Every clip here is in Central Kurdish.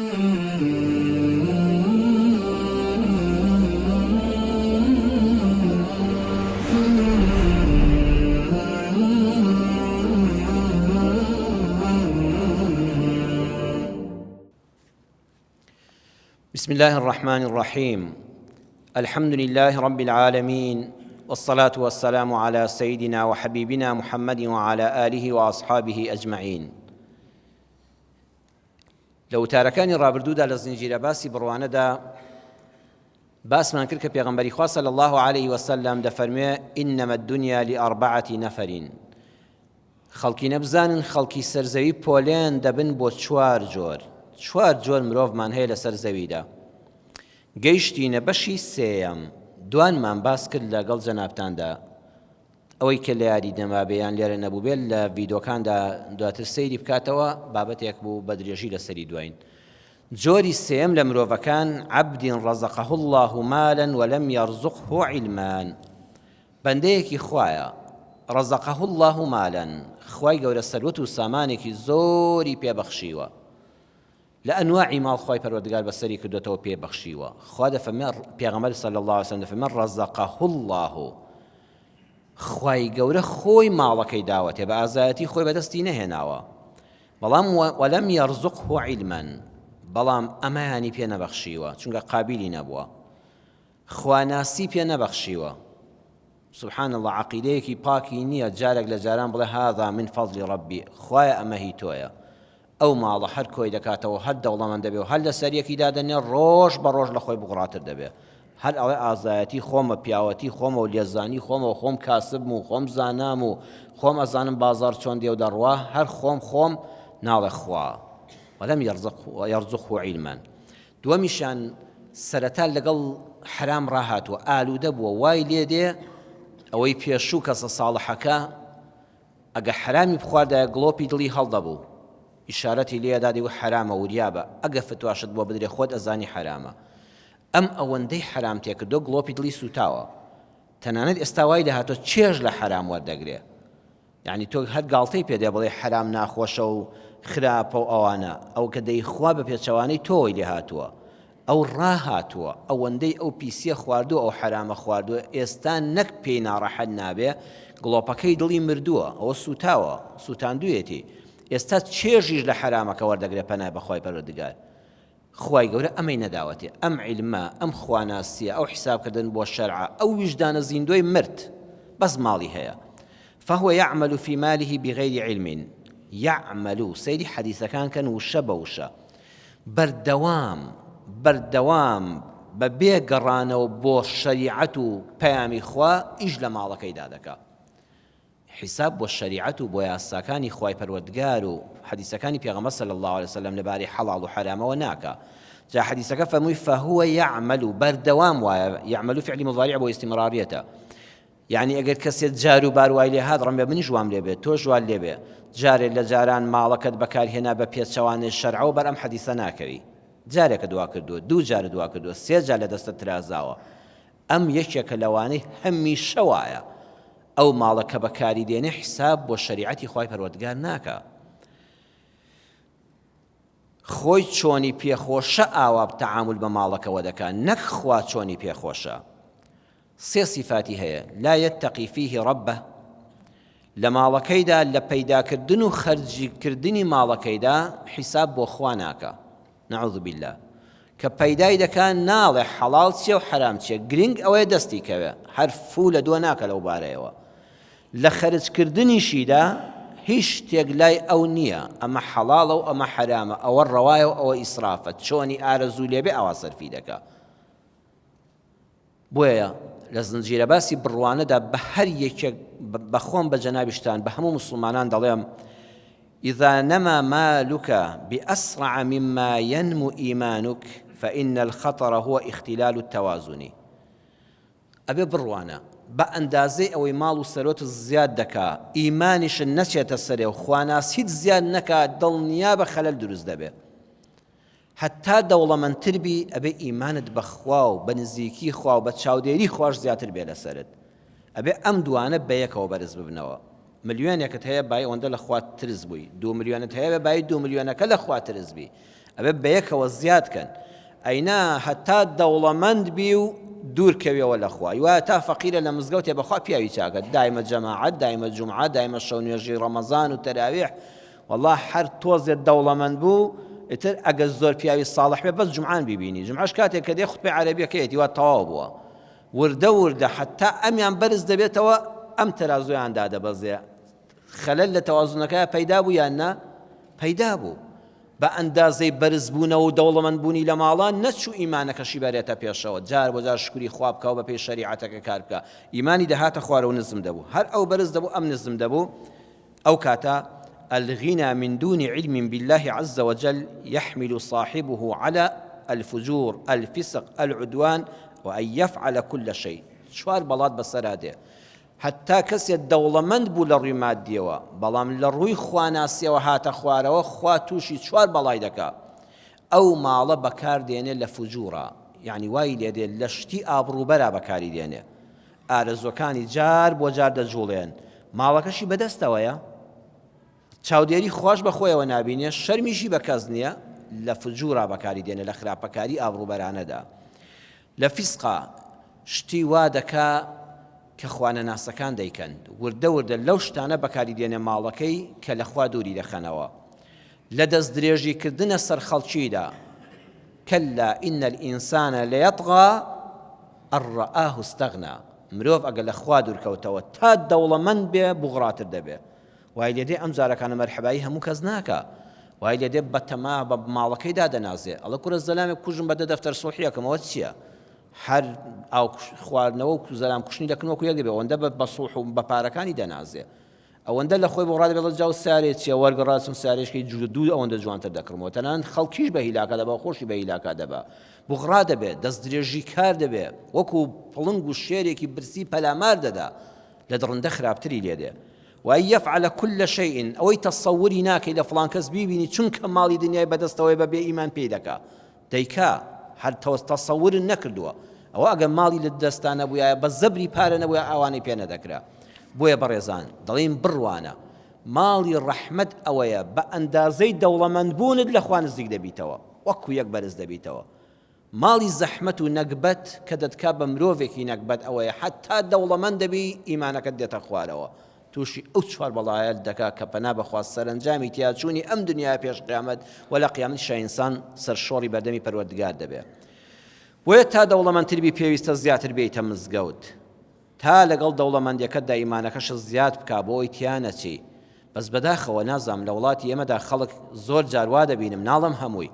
بسم الله الرحمن الرحيم الحمد لله رب العالمين والصلاة والسلام على سيدنا وحبيبنا محمد وعلى آله وأصحابه أجمعين لە وتارەکانی ڕابردوودا لە زنجیرە باسی بڕوانەدا باسمان کرد کە پێغەمبەری خوا صلی الله علیه وسلم دەفەرموێ انما الدنیا لاربعة نفر خەڵکینە بزانن خەڵکی سەر زەوی پۆلێن دەبن بۆ چوار جۆر چوار جۆر مرۆڤمان هەیە لەسەر زەویدا گەیشتینە بەشی سێیەم دوانمان باس کرد لەگەڵ جەنابتاندا ئەوەی کە لە یاری نەمابێ یان لێرە نەبووبێت لە ڤیدۆکاندا دواتر سەیری بکاتەوە بابەتێک بوو بە درێژی لەسەری دواین جۆری سێیەم لە مرۆڤەکان عبد رزقه الله مالا ولم يرزقه علما بەندەیەکی خوایە رزقه الله مالا خوای گەورە سەروەت و سامانێکی زۆری پێ بەخشیوە لە ئەنواعی ماڵ خوای پەروەردگار بەسەری کردۆتەوە پێ بەخشیوە خوا دەفەرمێ پێغەمبەر صلی الله علیه وسلم دەفەرمێ رزقه الله خوای گەورە خۆی ماڵەکەی داوەتێ بە ئازایەتی خۆی بەدەستی نەهێناوە بەڵام ولم يرزقه علما بەڵام ئەمەیانی پێ نەبەخشیوە چونکە قابلی نەبووە خواناسی پێ نەبەخشیوە سبحان اللە عەقیدەیەکی پاکی نییە جارێک لە جاران بڵێ هذا من فضل ربی خوایە ئەمە هی تۆیە ئەو ماڵە هەر کۆی دەکاتەوە هەر دەوڵەمەند دەبێ و هەر لەسەر یەکی دادەنێ ڕۆژ بە ڕۆژ لە خۆی بغڕاتر دەبێ هەر ئەڵێ ئازایەتی خۆمە پیاوەتی خۆمە و لێزانی خۆمە و خۆم کاسبم و خۆم زانام و خۆم ئەزانم بازار چۆن دێ و دەڕوا هەر خۆم خۆم ناڵێ خوا ولم يرزقه علما دووەمیشیان سەرەتا لەگەڵ حەرام ڕاهاتووە ئالوودە بووە وای لێ دێ ئەوەی پێشوو کەسە ساڵحەکە ئەگە حەرامی بخواردایە گڵۆپی دڵی هەڵدەبوو ئیشارەتی لێدا دەیگوت حەرامە وریابە ئەگە فتواشت بۆ بدرێ خۆت ئەزانی حەرامە ئەم ئەوەندەی حەرام تێکردۆ گڵۆپی دڵی سوتاوە تەنانەت ئێستا وای لێهاتووە چێژ لە حەرام وەردەگرێ یانی تۆ هەر گاڵتەی پێ دێ بڵێ حەرام ناخۆشە و خراپە و ئەوانە ئەو کە دەیخوا بە پێچەوانەی تۆوەی لێ هاتووە ئەو ڕاهاتووە ئەوەندەی ئەو پیسیە خواردووە ئەو حەرامە خواردووە ئێستا نەک پێی ناڕەحەت نابێ گڵۆپەکەی دڵی مردووە ئەوە سوتاوە سوتاندویەتی ئێستا چێژیش لە حەرامەکە وەردەگرێ پەنای بەخوای پەروەردگار خوای گەورە ئەمەی نەداوەتێ، ئەم عیلمە، ئەم خواناسیە، ئەو حیساب کردن بۆ شەرعە، ئەو ویژدانە زیندوەی مرد، بەس ماڵی هەیە. فهو یعمل فی ماله بغیر علم، یعمل، سەیری حەدیسەکان کەن وشە بە وشە، بەردەوام، بەردەوام بە بێ گەڕانەوە بۆ شەریعەت و پەیامی خوا ئیش لە ماڵەکەیدا دەکا. حیساب بۆ شەریعەت و بۆ یاساکانی خوای پەروەردگار و حەدیسەکانی پێغەمبەر صلی اللە علیە وسلم لەبارەی حەڵاڵ و حەرامەوە ناکا جا حەدیسەکە فەرمووی فهو یعمل بەردەوام وایە یعمل فعلی مضارع بۆ استمراریەتە یعنی ئەگەر کەسێک جار و بار وای لێ هات ڕەنگە منیش وام لێ بێت تۆش وات لێ بێ جارێ لە جاران ماڵەکەت بەکارهێنا بە پێچەوانەی شەرعەوە بەر ئەم حەدیسە ناکەوی جارێکە دوا کردووە دوو جارە دوا کردووە سێ جار لە دەستت ترازاوە ئەم یەکێکە لەوانەی هەمیشە وایە ئەو ماڵە کە بەکاری دێنێ حیساب بۆ شەریعەتی خوای پەروەردگار ناکا خۆی چۆنی پێخۆشە ئاوا تەعامول بە ماڵەکەوە دەکا نەک خوا چۆنی پێخۆشە سێ سیفاتی هەیە لا يتقي فيه ربه لە ماڵەکەیدا لە پەیداکردن و خەرجیکردنی ماڵەکەیدا حیساب بۆ خوا ناکا نعوذ باللە کە پەیدای دەکا ناڵێ حەڵاڵ چیە و حەرام چیە گرنگ ئەوەیە دەستی کەوێ هەر فوو لە دووە ناکە لەو بارەیەوە لە خەرجکردنیشیدا هیچ شتێک لای ئەو نییە ئەمە حەڵاڵە و ئەمە حەرامە ئەوە ڕەوایە و ئەوە ئیسرافە چۆنی ئارەزوو لێبێ ئاوا سەرفی دەکا بۆیە لە زنجیرە باسی بڕوانەدا بە هەر یەکێک بە خۆم بە جەنابیشتان بە هەموو موسڵمانان دەڵێم إذا نما مالك بأسرع مما ينمو إيمانك فإن الخطر هو اختلال التوازن ئەبێ بڕوانە بە ئەندازەی ئەوەی ماڵ و سەرۆت زیاد دەکا ئیمانیشت نەچێتە سەرێ و خواناسیت زیاد نەکا دڵنیا بە خەلەل دروست دەبێ هەتا دەوڵەمەندتر بی ئەبێ ئیمانت بە خوا و بە نزیکی خوا و بە چاودێری خواش زیاتر بێ لەسەرت ئەبێ ئەم دوانە بەیەکەوە بەرز ببنەوە ملیۆنێکت هەیە بای ئەوەندە لە خوا ترس بووی دوو ملیۆنت هەیە بێ بای دوو ملیۆنەکە لە خوا ترس بی. ئەبێ بەیەکەوە زیاد کەن ئەینا هەتا دەوڵەمەند بی و دوور کەویەوە لە خوا وایە تا فەقیرە لە مزگەوتێ بەخوا پیاوی چاکە دایمە جەماعەت دایمە جومعە دایمە شەو نوێژی ڕەمەزان و تەراویح والله هەر تۆزێ دەوڵەمەند بوو ئیتر ئەگەر زۆر پیاوی ساڵح بێ بەس جومعان بیبینی جومعەش کاتێک کە دێ خوتبەی عەرەبیەکەیەتی وا تەواو بووە وردە وردە حتا ئەمیان بەرز دەبێتەوە ئەم تەرازویان دادەبەزێ خەلەل لە تەوازنەکە پەیدا بوو یان نا؟ پەیدا بوو. بە ئەندازەی بەرزبوونەوە و دەوڵەمەند بوونی لە ماڵا نەچوو ئیمانەکەشی بەرێتە پێشەوە، جار بۆ جار شوکری خوا بکا و بە پێی شەریعەتەکە کار بکا. ئیمانی دەهاتە خوارەوە و نزم دەبوو. هەر ئەو بەرز دەبوو ئەم نزم دەبوو. ئەو کاتە الغنى من دون علم بالله عز وجل يحمل صاحبه على الفجور الفسق العدوان وأن يفعل كل شيء چوار بەڵات بەسەرا دێ. هەتا کەسێ دەوڵەمەند بوو لە ڕووی مادیەوە بەڵام لە ڕووی خواناسیەوە هاتە خوارەوە خوا تووشی چوار بەڵای دەکا ئەو ماڵە بەکار دێنێ لە فجورا یانی وای لێ دێ لە شتی ئابڕووبەرا بەکاری دێنێ ئارەزوەکانی جار بۆ جار دەجوڵێن ماڵەکەشی بەدەستەوەیە چاودێری خواش بە خۆیەوە نابینێ شەرمیشی بە کەس نییە لە فجورا بەکاری دێنێ لە خراپەکاری ئابڕووبەرانەدا لە فیسقا شتی وا دەکا کە خوانەناسەکان دەیکەن، وردە وردە لەو شتانە بەکاری دێنێ ماڵەکەی کە لە خوا دووری دەخەنەوە. لە دەستدرێژی کردنە سەر خەڵکیدا، کلا ان الانسان لیطغی ان رآه استغنی، مرۆڤ ئەگەر لە خوا دوور کەوتەوە تا دەوڵەمەند بێ بوغڕاتر دەبێ. وای لێدێ ئەم جارەکانە مەرحەبایی هەموو کەس ناکا. وای لێدێ بەتەما بە ماڵەکەی دادەنازێ. ئەڵێ کورە زەلامێک کوژم بە دە دەفتەر سوڵحی ئەکەم ئەوە چییە؟ هەر ئاو خواردنەوە و زەلام کوشتنی دەکەن وەکو یەک دەبێ ئەوەندە بە سوڵح و بە پارەکانی دەنازێ. ئەوەندە لە خۆی بۆ ڕادەبێ دەڵێ جا و سارێ چییە وەرگڕا چم سارێشکەی جوو دوو ئەوەندە جوانتر دەکڕمەوە. تەنانەت خەڵکیش بە هیلاکا دەبا و خۆشی بە هیلاکا دەبا. بوغڕا دەبێ، دەستدرێژی کار دەبێ، وەکو پڵنگ و شێرێکی برسی پەلامار دەدا. لە دڕندە خراپتری لێ دێ. وان یفعل کل شیء ئەوەی تەسەوری ناکەی لە فڵان کەس بیبینی چونکە ماڵی دنیای بەدەستەوەیە بە بێ ئیمان پێی دەکا دەیکا هەر تەسەورن نەکردووە ئەوە ئەگەر ماڵی لە دەستا نەبووایە بە زەبری پارە نەبووە ئاوانەی پێ نەدەکرا بۆیە بەڕێزان دەڵێن بڕوانە ماڵی ڕەحمەت ئەوەیە بە ئەندازەی دەوڵەمەند بوونت لە خوا نزیک دەبیتەوە وەکو یەک بەرز دەبیتەوە ماڵی زەحمەت و نەگبەت کە دەتکا بە مرۆڤێکی نەگبەت ئەوەیە حەتتا دەوڵەمەند دەبی ئیمانەکەت دێتە خوارەوە توشی ئەو چوار بەڵایەت دەکا کە پەنا بەخوا سەرەنجامی تیاچوونی ئەم دنیایە پێش قیامەت و لە قیامەتیشا ئینسان سەرشۆڕی بەردەمی پەروەردگار دەبێ بۆیە تا دەوڵەمەندتر بی پێویستە زیاتر بێیتە مزگەوت تا لەگەڵ دەوڵەمەندیەکەتدا ئیمانەکەشت زیاد بکا بۆ ئەوەی تیا نەچی بەس بەداخەوە نازانم لە وڵاتی ئێمەدا خەڵک زۆر جار وا دەبینم ناڵێم هەمووی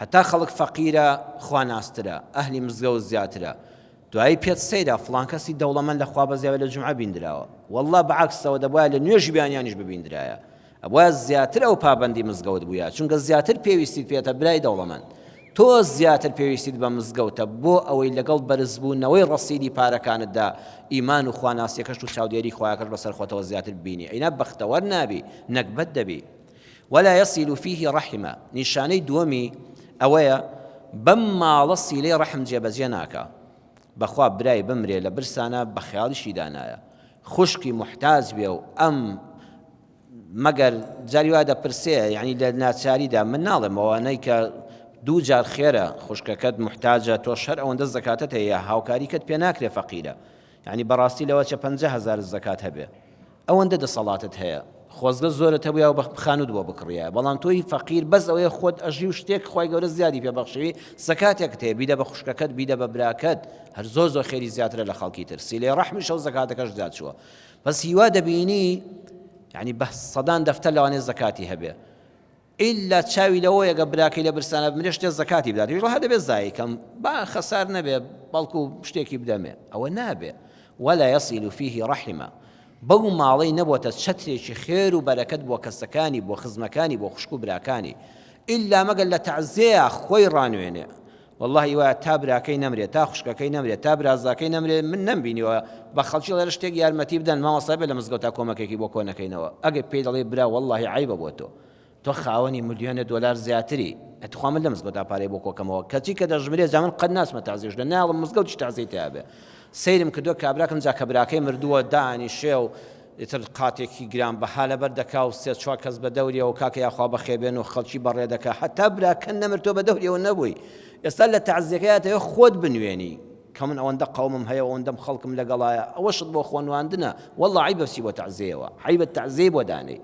هەتا خەڵک فەقیرە خوا ناسترە ئەهلی مزگەوت زیاترە دوایی پێت سەیرە فڵان کەسی دەوڵەمەند لە خوا بەزیاوە لە جومعە بیندراوە واللە بەعەکسەوە دەبوایە لە نوێژی بیانیانیش ببیندرایە ئەبوایە زیاتر ئەو پابەندی مزگەوت بوویا چونکە زیاتر پێویستیت پێتە برای دەوڵەمەند تۆ زیاتر پێویستیت بە مزگەوتە بۆ ئەوەی لەگەڵ بەرزبوونەوەی ڕەسیدی پارەکانتدا ئیمان و خواناسیەکەشت و چاودێری خوایەکەش بەسەر خۆتەوە زیاتر ببینی ئەینا بەختەوەر نابی نەگبەت دەبی ولا يصل فيه رحمە نیشانەی دووەمی ئەوەیە بەم ماڵە سیلەی ڕەحم جێبەجێ ناکا بەخوا برای بمرێ لە برسانە بە خەیاڵیشی دانایە خوشکی موحتاج بێ و ئەم مەگەر جاری وا دەپرسێ یعنی لە ناچاریدا من ناڵێم ئەوانەی کە دوو جار خێرە خوشکەکەت محتاجە تۆش هەر ئەوەندە زەکاتت هەیە هاوکاریکەت پێ ناکرێ فەقیرە یعنی بەڕاستی لەوە چە 500 زەکات هەبێ ئەوەندە دەسەڵاتت هەیە خۆزگە زۆرت هەبوویا و خانوت بۆ بکڕیایە بەڵام تۆی فەقیر بەس ئەوەیە خۆت ئەژی و شتێک خوای گەورە زیادی پێ بەخشیوی زەکاتێکت هەیە بیدە بە خوشکەکەت بیدە بە براکەت هەر زۆر زۆر خێری زیاترە لە خەڵکی تر سیلەی ڕەحمیشە و زەکاتەکەش زیاد چووە بەس هیوا دەبینی یعنی بە سەدان دەفتەر لەوانەیە زەکاتی هەبێ ئیلا چاوی لەوەیە گە براکەی لە برسانە بمرێ شتێ زەکاتی بدات یش هەر دەبێت زایی کەم با خەسار نەبێ بەڵکو شتێکی بدەمێ ئەوە نابێ ولا يصل فيه رحمە بەو ماڵەی نەبۆتە چەترێکی خێر و بەرەکەت بۆ کەسەکانی بۆ خزمەکانی بۆ خوشک و براکانی ئیلا مەگەر لە تەعزیەیا خۆی ڕانوێنێ واللهی وایە تا براکەی نەمرێ تا خوشکەکەی نەمرێ تا برازاکەی نەمرێ من نەمبینیوە بە خەڵکی ڵێرە شتێک یارمەتی بدەن مامۆستا بێ لە مزگەوتا کۆمەکێکی بۆ کۆ نەکەینەوە ئەگەر پێی دەڵێ برا واللهی عەیبە بۆ تۆ تۆ خاوەنی ملیۆنێ دۆلار زیاتری ئەتخوا من لە مزگەوتا پارەی بۆ کۆکەمەوە کەچی کە دەژمرێ جا من قەت ناچمە تەعزیەش لە ناڵم مزگەوتیش تەعزیەی تیا بێ سەیرم کردووە کابراکم جا کە براکەی مردووە دانیشێ و. ئیتر قاتێکی گران بەها لەبەر دەکا و سێ چوار کەس بە دەوریەوە کاکە یاخوا بەخێربێن و خەڵکی بەڕێ دەکا هەتا براکە نەمر تۆ بە دەوریەوە نەبووی ئێستا لە تەعزیەکەیا دەوێ خۆت بنوێنی کە من ئەوەندە قەومم هەیە ئەوەندەم خەڵکم لەگەڵایە ئەوەشت بۆ خۆنواندنە والله عیبە بچی بۆ تەعزیەوە عیبە تەعزیەی بۆ دانێی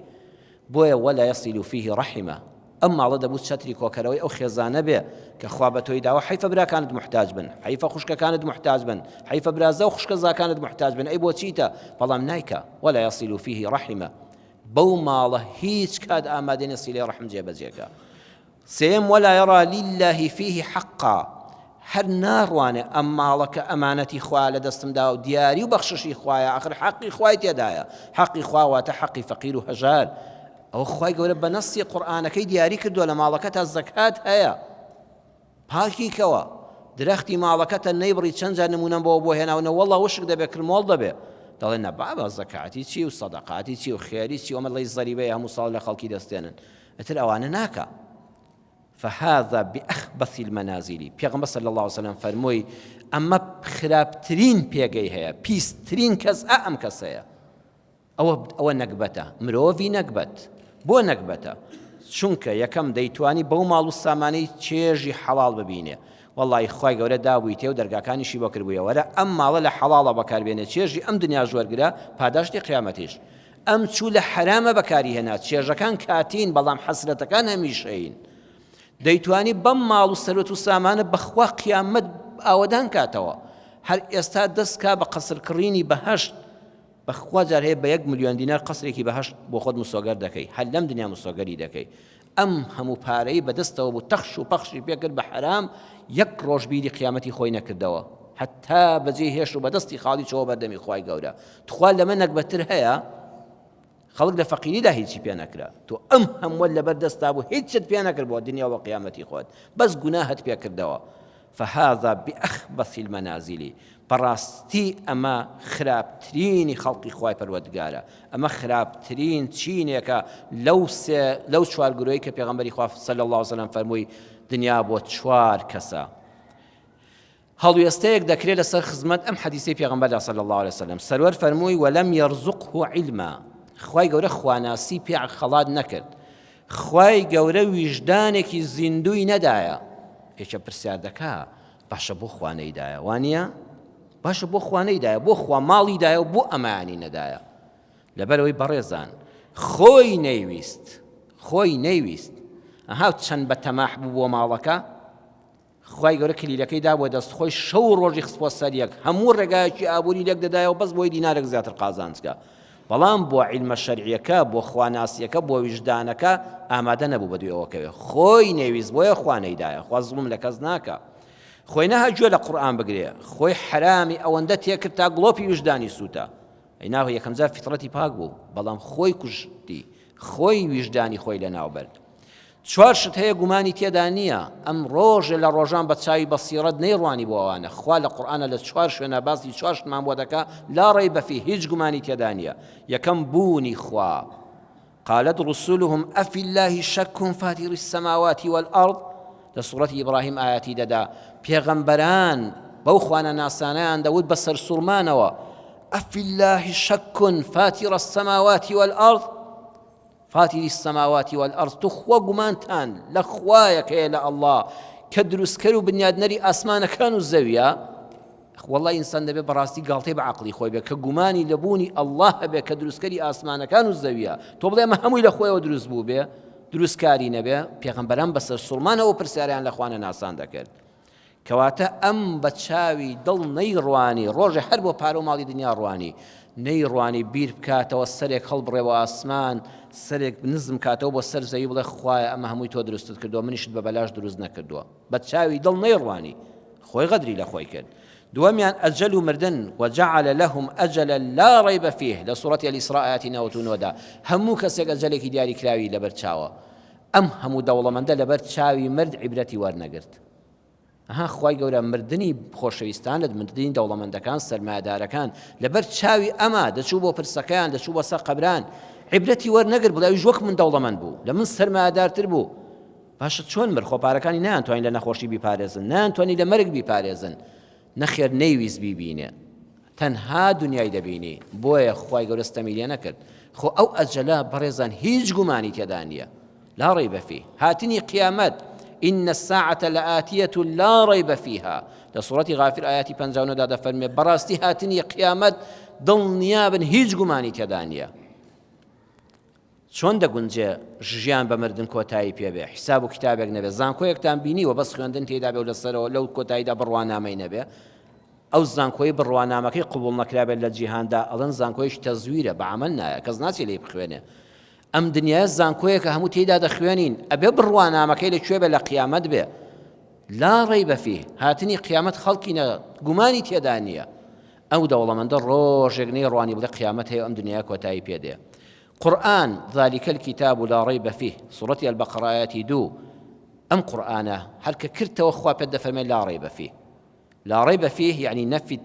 بۆیە ولا یصل فیه رحمە ئەم ماڵە دەبوو چەتری کۆکەرەوەی ئەو خێزانە بێ کە خوا بە تۆی داوە حەیفە براکانت موحتاج بن حەیفە خوشکەکانت موحتاج بن حەیفە برازا و خوشکەزاکانت موحتاج بن ئەی بۆ چیتە بەڵام نایکا ولا یصل فیه رحمە بەو ماڵە هیچ کات ئامادە نیە سیلەی ڕەحم جێبەجێکا سێیەم ولا یرا لله فیه حقا هەر ناڕوانێ ئەم ماڵە کە ئەمانەتی خوا لە دەستم دا و دیاری و بەخششی خوایە ئاخر حەقی خوای تێدایە حەقی خوا واتە حەقی فەقیر و هەژار ئەوە خوای گەورە بە نەسی قورئانەکەی دیاری کردووە لە ماڵەکەتا زەکات هەیە پاکی کەوە درەختی ماڵەکەتە نەیبڕی چەند جار نمونەم بۆ بۆ هێناونە وەڵا وشک دەبێ کرمۆڵ دەبێ دەڵێ نە بابە زەکاتی چی و سەدەقاتی چی و خێری چی ئەمە ڵی زەریبەیە هەموو ساڵ لە خەڵکی دەستێنن ئەتر ئەوانە ناکا فهذا بأخبث المنازل پێغەمبەر صلی الله علیه وسلم فەرمووی ئەمە خراپترین پێگەی هەیە پیسترین کەس ئا ئەم کەسەیە ئەوە ئەوە نەگبەتە مرۆڤی نەگبەت بۆ نەگبەتە چونکە یەکەم دەیتوانی بەو ماڵ و سامانەی چێژی حەڵاڵ ببینێ وەڵی خوای گەورە دابوویتێ و دەرگاکانیشی بۆ کردبوویە وەرە ئەم ماڵە لە حەڵاڵە بەکاربێنێ چێژی ئەم دنیاش وەرگرە پاداشتی قیامەتیش ئەم چوو لە حەرامە بەکاری هێنا، چێژەکان کاتین بەڵام حەسرەتەکان هەمیشەیین. دەیتوانی بەم ماڵ و سەروەت و سامانە بەخوا قیامەت ئاوەدان کاتەوە. هەر ئێستا دەست کا بە قەسر کڕینی بەهەشت، بەخوا جار هەیە بە یەک ملیۆن دینار قەسرێکی بەهەشت بۆ خۆت مسۆگەر دەکەی، هەر لەم دنیا مسۆگەری دەکەی. ئەم هەموو پارەی بەدەستەوە بوو تەخش و پەخشی پێکرد بە حەرام، یەک ڕۆژ بیری قیامەتی خۆی نەکردەوە. هەتا بەجێی هێشت و بەدەستی خاڵی چۆوە بەردەمی خوای گەورە. تخوا لەمە نەگبەتر هەیە؟ خەڵک لە فەقیریدا هیچی پێ نەکرا تۆ ئەم هەمووە لەبەر دەستا بوو هیچت پێ نەکرد بۆ دنیا و قیامەتی خۆت بەس گوناهت پێ کردەوە فهذا بأخبث المنازل بەڕاستی ئەمە خراپترینی خەڵقی خوای پەروەردگارە ئەمە خراپترین چینێکە لەو سێ لەو چوار گرۆی کە پێغەمبەری خوا صلی الله علیه وسلم فەرمووی دنیا بۆ چوار کەسە هەڵوێستەیەک دەکرێت لەسەر خزمەت ئەم حەدیسەی پێغەمبەردا صلی اللە علیە وسلم سەروەر فەرمووی ولم یرزقه علما خوای گەورە خواناسی پێ خەڵات نەکرد خوای گەورە ویژدانێکی زیندوی نەدایە یەکە پرسیار دەکا باشە بۆ خوا نەیدایە وانە باشە بۆ خوا نەیدایە بۆ خوا ماڵی دایە و بۆ ئەمانی نەدایە لەبەرەوەی بەڕێزان خۆی نەیویست خۆی نەیویست ئەها چەند بە تەماح بوو بۆ ماڵەکە خوای گەورە کلیلەکەی دابووە دەست خۆی شەو و ڕۆژی خستبووە سەر یەک هەموو ڕێگایەکی ئابووری لێک دەدایەوە بەس بۆی دینارێک زیاتر قازانج کە بەڵام بۆ عیلمە شەرعیەکە بۆ خواناسیەکە بۆ ویژدانەکە ئامادە نەبوو بەدوی ئەوە کەوێ خۆی نەیویست بۆیە خوا نەیدایە خوا زوڵم لە کەس ناکا خۆی نەها گوێ لە قورئان بگرێ خۆی حەرامی ئەوەندە تێکرد تا گڵۆپی ویژدانی سووتا ئەی ناوە یەکەم جار فیتڕەتی پاک بوو بەڵام خۆی کوشتی خۆی ویژدانی خۆی لەناو برد چوار شت هەیە گومانی تێدا نییە ئەم ڕۆژێ لە ڕۆژان بە چاوی بەسیڕەت نەیڕوانی بۆ ئەوانە خوا لە قورئانە لە چوار شوێنە باسی چوار شتمان بۆ دەکا لا ڕەیبە فیه هیچ گومانی تێدا نییە یەکەم بوونی خوا قالت رسلهم أفي الله شك فاطر السماوات والأرض لە سوڕەتی ئیبراهیم ئایەتی دەدا پێغەمبەران بەو خوانە ناسانیان دەوت بە سەرسوڕمانەوە أفي الله شك فاطر السماوات والأرض فاطر السماوات والأرض توخوا گومانتان لە خوایەک هەیە لە ئەڵڵا کە دروستکەر و بنیادنەری ئاسمانەکان و زەویە وەڵا ئینسان دەبێت بەڕاستی گاڵتەی بە عەقڵی خۆی بێت کە گومانی لە بوونی ئەڵڵا هەبێت کە دروستکەری ئاسمانەکان و زەویە تۆ بڵێ ئەمە هەمووی لە خۆیەوە دروست بوو بێ دروستکاری نەبێ پێغەمبەران بەسەر سوڵمانەوە پرسیاریان لە خوانە ناسان دەکرد کەواتە ئەم بە چاوی دڵ نەیڕوانی ڕۆژێ هەر بۆ پارە و ماڵی دنیا ڕوانی نەیڕوانی بیر بکاتەوە سەرێک هەڵبڕێ بۆ ئاسمان سەرێک نزم کاتەوە بۆ سەر زەوی بڵێ خوایە ئەمە هەمووی تۆ دروستت کردووە منیشت بە بەلاش دروست نەکردووە بە چاوی دڵ نەیڕوانی خۆی غەدری لە خۆی کرد دووەمیان ئەجەل و مردن وجعل لهم أجلا لا ريب فيه لە سوڕەتی الإسراء ئایەتی 99 دا هەموو کەسێک ئەجەلێکی دیاریکراوی لەبەر چاوە ئەم هەموو دەوڵەمەندە لەبەر چاوی مرد عیبرەتی وەرنەگرت ئەها خوای گەورە مردنی خۆشەویستانت مردنی دەوڵەمەندەکان سەرمایەدارەکان لەبەر چاوی ئەمە دەچوو بۆ پرسەکەیان دەچوو بۆ سەر قەبران عیبرەتی وەرنەگرت بڵێ ئەویش وەک من دەوڵەمەند بوو لە من سەرمایەدارتر بوو باشە چۆن مرد خۆ پارەکانی نەیانتوانی لە نەخۆشی بیپارێزن نەیانتوانی لە مەرگ بیپارێزن نەخێر نەیویست بیبینێ. تەنها دنیای دەبینی بۆیە خوای گەورە ستەمی لێ نەکرد خۆ ئەو ئەجەلە بەڕێزان هیچ گومانی تێدا نییە لا ریب فیه هاتنی قیامەت إن الساعة لآتية لا ریب فیها لە سوڕەتی غافر ئایەتی 59 دا دەفەرمێ بەڕاستی هاتنی قیامەت دڵنیابن هیچ گومانی تێدا نییە چۆن دەگونجێ ژیان بە مردن کۆتایی پێ بێ حیساب و کتابێک نەبێ زانکۆیەکتان بینیوە بەس خوێندن تێدا بێ و لەسەرەوە لەو کۆتاییدا بڕوانامەی نەبێ ئەو زانکۆی بڕوانامەکەی قبوڵ نەکرابێت لە جیهاندا ئەڵێن زانکۆیش تەزویرە بە عەمەل نایە کەس ناچێ لێی بخوێنێ ئەم دنیایە زانکۆیەکە هەموو تێیدا دەخوێنین ئەبێ بڕوانامەکەی لە کوێ بێ لە قیامەت بێ لا ڕیبە فیه هاتنی قیامەت خەڵکی نە گومانی تێدا نییە ئەو دەوڵەمەندە ڕۆژێک نەیڕوانی بڵێ قیامەت هەیە ئەم دنیا کۆتایی پێدێ قورآن ذلك الكتاب لا ريب فيه سورەتی البقرە ئایەتی دوو ئەم قورآنە هەر کە کردتەوە خوا پێت دەفەرمێ لا ريب فيه لا ريب فيه يعني نفي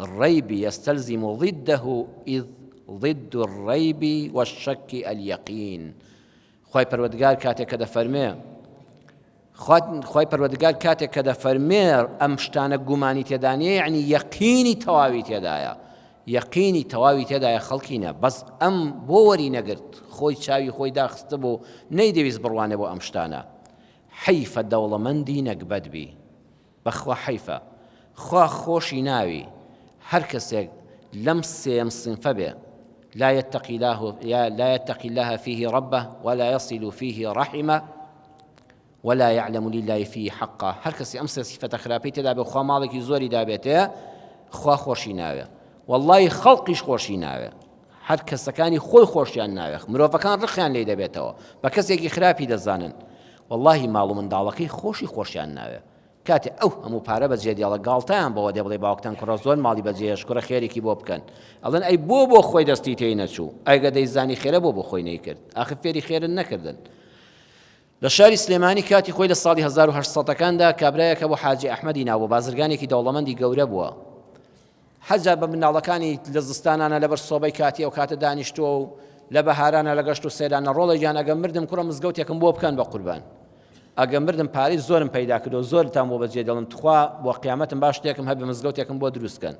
الريب يستلزم ضده إذ ضد الريب والشك اليقين خوای پەروەردگار کاتێک کە دەفەرمێ خوای پەروەردگار کاتێک کە دەفەرمێ ئەم شتانە گومانی تێدا نییە یعنی یەقینی تەواوی تێدایە یەقینی تەواوی تێدایە خەڵکینە بەس ئەم بۆ وەری نەگرت خۆی چاوی خۆی داخستبوو نەیدەویست بڕوانێ بۆ ئەم شتانە حەیفە دەوڵەمەندی نەگبەت بی بەخوا حەیفە خوا خۆشی ناوی هەر کەسێک لەم سێیەم سینفە بێ لا يتقي الله لا يتقي الله فيه ربه ولا يصل فيه رحمه ولا يعلم لله فيه حقا هەر کەسی ئەم سێ سیفەتە خراپەی تێدا بێ خوا ماڵێکی زۆری دابێتێ خوا خۆشی ناوێ واللهی خەڵقیش خۆشی ناوێ هەر کەسەکانی خۆی خۆشیان ناوێ مرۆڤەکان ڕقیان لێی دەبێتەوە بە کەسێکی خراپی دەزانن واللهی ماڵ و منداڵەکەی خۆشی خۆشیان ناوێ کاتێ ئەو هەموو پارە بەجێ دێڵە گاڵتەیان بەوە دێ بڵێ باوکتان کوڕە زۆر ماڵی بەجێهێشت کوڕە خێرێکی بۆ بکەن ئەڵێن ئەی بۆ بۆ خۆی دەستی تێی نەچوو ئەگە دەیزانی خێرە بۆ بۆ خۆی نەیکرد ئاخر فێری خێرن نەکردن لە شاری سلێمانی کاتی خۆی لە ساڵی 1800 ەکاندا کابرایەک هەبوو حاجی ئەحمەدی ناوبوو بازرگانێکی دەوڵەمەندی گەورە بووە حەجا بە منداڵەکانی لە زستانانە لەبەر سۆبەی کاتی ئەو کاتە دانیشتووە و لە بەهارانە لە گەشت و سەیرانە ڕۆڵە گیان ئەگە مردم کوڕە مزگەوتێکم بۆ بکەن بە قوربان ئەگە مردم پارەی زۆرم پەیدا کردو زۆرتان بۆ بەجێ دەڵم تخوا بۆ قیامەتم باش شتێکم هەبێ مزگەوتێکم بۆ دروست کەن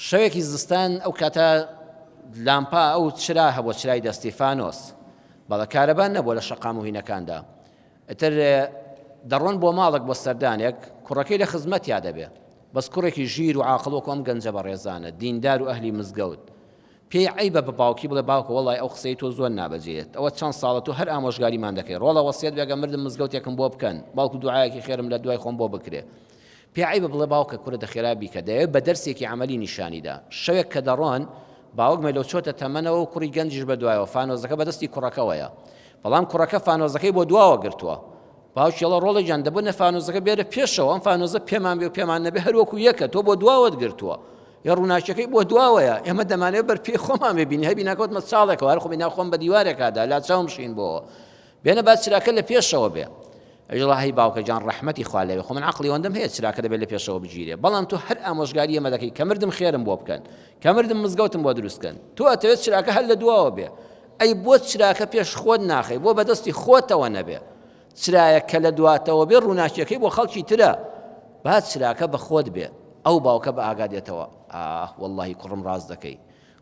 شەوێکی زستان ئەو کاتە لامپا ئەو چرا هەبوو چرای دەستی فانۆس بەڵە کارەبان نەبووە لە شەقام و هینەکاندا ئیتر دەڕۆن بۆ ماڵێک بۆ سەردانێک، کوڕەکەی لە خزمەتیا دەبێ، بەس کوڕێکی ژیر و عاقڵ وەکو ئەم گەنجە بەڕێزانە، دیندار و ئەهلی مزگەوت، پێی عەیبە بە باوکی بڵێ باوکە وەڵای ئەو قسەی تۆ زۆر نابەجێیە، ئەوە چەند ساڵە تۆ هەر ئامۆژگاریمان دەکەی، ڕۆڵە وەسیەت بێ گەر مردم مزگەوتێکم بۆ بکەن، بەڵکو دوعایەکی خێرم لە دوای خۆم بۆ بکرێ. پێی عەیبە بڵێ باوکە کورە دە خێرا بیکە، دەیەوێ بە دەرسێکی عەمەلی نیشانی دا. شەوێک کە دەڕۆن، باوک مەلۆ چۆتە تەمەنەوە و کوڕی گەنجیش بە دوایەوە، فانۆزەکە بە دەستی کوڕەکەوەیە. بەڵام کوڕەکە فانۆزەکەی بۆ دواوە گرتووە. باوکی ئەڵێ ڕۆڵە گیان دەبوو نە فانۆزەکە بێرە پێشەوە، ئەم فانۆزە پێمان بێ و پێمان نەبێ هەر وەکوو یەکە، تۆ بۆ دواوەت گرتووە. یە ڕووناکیەکەی بۆ دواوەیە، ئێمە دەمانەوێ بەر پێی خۆمان ببینین، هەر بیناکەوتمە چاڵێکەوە، هەر خۆ بینا خۆم بە دیوارێکا دا، لا چاوم شین بۆوە. بێنە با چراکە لە پێشەوە بێ. ئەویش ئەڵێ هەی باوکە گیان ڕەحمەتی خوا لێ بێ، خۆ من عەقڵی ئەوەندەم هەیە چراکە دەبێ لە پێشەوە بگیرێ، بەڵام تۆ هەر ئامۆژگاری ئێمە دەکەی کە مردم خێرم بۆ بکەن، کە مردم مزگەوتم بۆ دروست کەن، تۆ ئەتەوێت چراکە هەر لە دواوە بێ. ئەی بۆ چراکە پێش خۆت ناخەی بۆ بەدەستی خۆتەوە نەبێ چرایەک کە لە دواتەوە بێ ڕووناکیەکەی بۆ خەڵکی ترە با چراکە بە خۆت بێ ئەو باوکە بە ئاگا دێتەوە ئاه واللهی کوڕم ڕاست دەکەی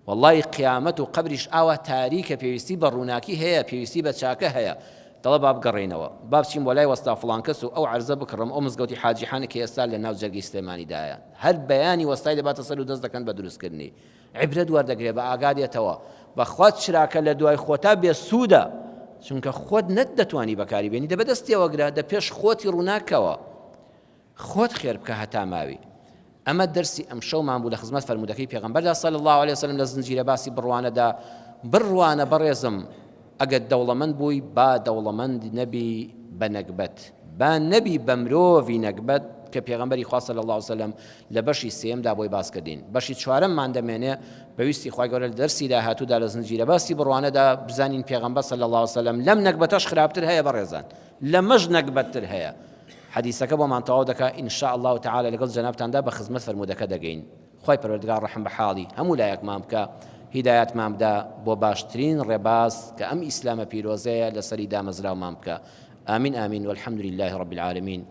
واللهی قیامەت و قەبریش ئاوا تاریکە پێویستی بە ڕووناکی هەیە پێویستی بە چاکە هەیە دەڵێ با بگەڕێینەوە با بچین بۆ لای وەستا فڵان کەس و ئەو عەرزە بکڕم ئەو مزگەوتی حاجی حانە کە ئێستا لە ناو جەرگەی سلێمانیدایە هەر بەیانی وەستای دەباتە سەر و دەست دەکەن بە دروستکردنی عیبرەت وەردەگرێ بە ئاگا دێتەوە بەخوا چراکە لە دوای خۆتا بێ سوودە چونکە خۆت نەت دەتوانی بەکاری بێنی دە بەدەستیەوە گرە دە پێش خۆتی ڕووناکەوە خۆت خێر بکە هەتا ماوی ئەمە دەرسی ئەم شەومان بوو لە خزمەت فەرموودەکەی پێغەمبەردا صلی الله علیه وسلم لە زنجیرە باسی بڕوانەدا بڕوانە بەڕێزم ئەگەر دەوڵەمەند بووی با دەوڵەمەند نەبی بە نەگبەت با نەبی بە مرۆڤی نەگبەت کە پێغەمبەری خوا صلی اللە علیە وسلم لە بەشی سێیەمدا بۆی باس کردین بەشی چوارەممان دەمێنێ بە ویستی خوای گەورە لە دەرسی داهاتوودا لە زنجیرە باسی بڕوانەدا بزانین پێغەمبەر صلی اللە علیە وسلم لەم نەگبەتەش خراپتر هەیە بەڕێزان لەمەش نەگبەتتر هەیە حەدیسەکە بۆمان تەواو دەکا ان شاء اللە تعالی لەگەڵ جەنابتاندا بە خزمەت فەرموودەکە دەگەین خوای پەروەردگار ڕەحم بە حاڵی هەموو لایەکمان بکا هیدایەتمان بدا بۆ باشترین ڕێباز کە ئەم ئیسلامە پیرۆزەیە لەسەری دامەزراومان بکا آمین آمین والحمد لله رب العالمین.